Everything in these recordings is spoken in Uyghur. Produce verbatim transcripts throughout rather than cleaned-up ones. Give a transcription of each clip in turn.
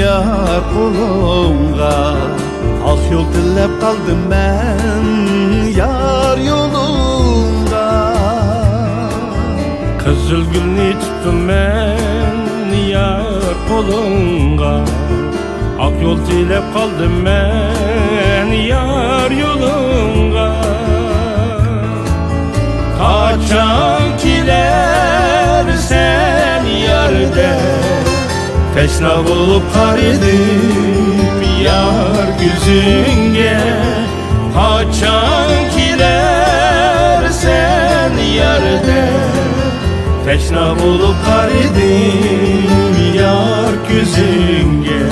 يار قولۇڭغا، ئاق يول تىلەپ قالدىم مەن يار يولۇڭغا. قىزىل گۈلنى تۇتتۇم مەن يار قولۇڭغا، ئاق يول تىلەپ قالدىم مەن يار يولۇڭغا. قاچان كېلەرسەن يار دەپ، تەشنا بولۇپ قارىدىم يار كۆزۈڭگە. قاچان كېلەرسەن يار دەپ، تەشنا بولۇپ قارىدىم يار كۆزۈڭگە.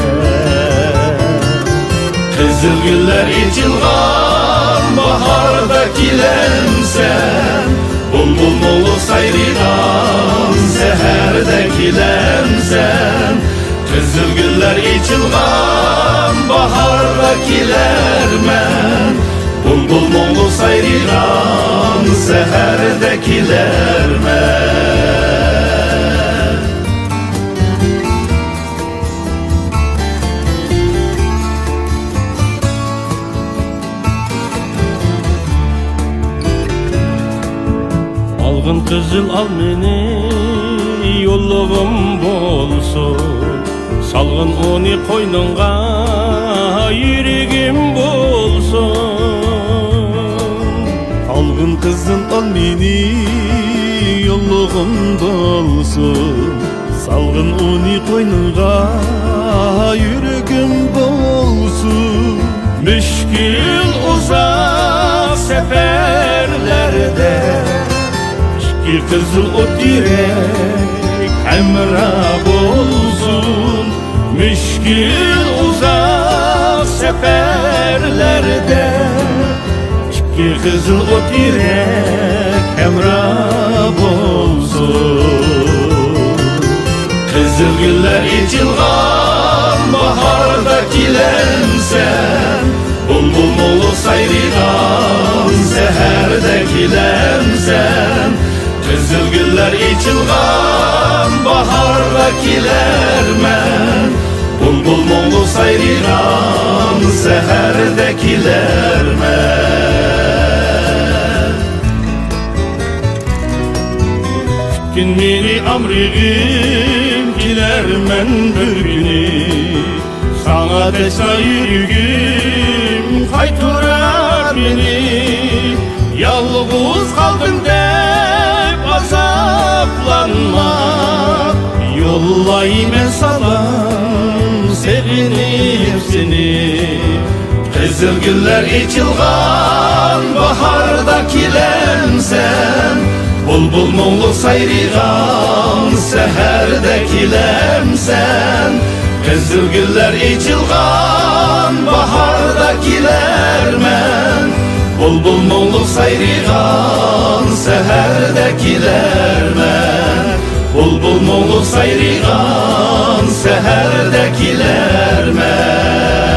قىزىل گۈللەر ئېچىلغان باھاردا كېلەمسەن؟ بۇلبۇل مۇڭلۇق سايرىغان سەھەردە كېلەمسەن؟ قىزىل گۈللەر ئېچىلغان باھاردا كېلەرمەن، بۇلبۇل مۇڭلۇق سايرىغان سەھەردە كېلەرمەن. ئالغىن قىزىل ئالمىنى يوللىغىم بولسۇن، سالغىن ئۇنى قوينۇڭغا يۈرىكىم بولسۇن. ئالغىن قىزىل ئالمىنى يوللىغىم بولسۇن، سالغىن ئۇنى قوينۇڭغا يۈرىكىم بولسۇن. مۈشكۈل ئۇزاق سەپەرلەردە ئىككى قىزىل ئوت يۈرەك ھەمراھ بولسۇن. مۈشكۈل ئۇزاق سەپەرلەردە ئىككى قىزىل ئوت يۈرەك ھەمراھ بولسۇن. قىزىل گۈللەر ئېچىلغان باھاردا كېلەمسەن؟ بۇلبۇل مۇڭلۇق سايرىغان سەھەردە كېلەمسەن؟ قىزىل گۈللەر ئېچىلغان باھاردا كېلەرمەن، بۇلبۇل مۇڭلۇق سايرىغان سەھەردە كېلەرمەن. كۈتكىن مېنى ئامراقىم، كېلەرمەن بىر كۈنى. ساڭا تەشنا يۈرىكىم قايتۇرار مېنى. يالغۇز قالدىم دەپ ئازابلانما، يوللايمەن سالام سېغىنىپ سېنى. قىزىل گۈللەر ئېچىلغان باھاردا كېلەمسەن؟ بۇلبۇل مۇڭلۇق سايرىغان سەھەردە كېلەمسەن؟ قىزىل گۈللەر ئېچىلغان باھاردا كېلەرمەن، بۇلبۇل مۇڭلۇق سايرىغان سەھەردە كېلەرمەن، بۇلبۇل مۇڭلۇق سايرىغان سەھەردە كېلەرمەن.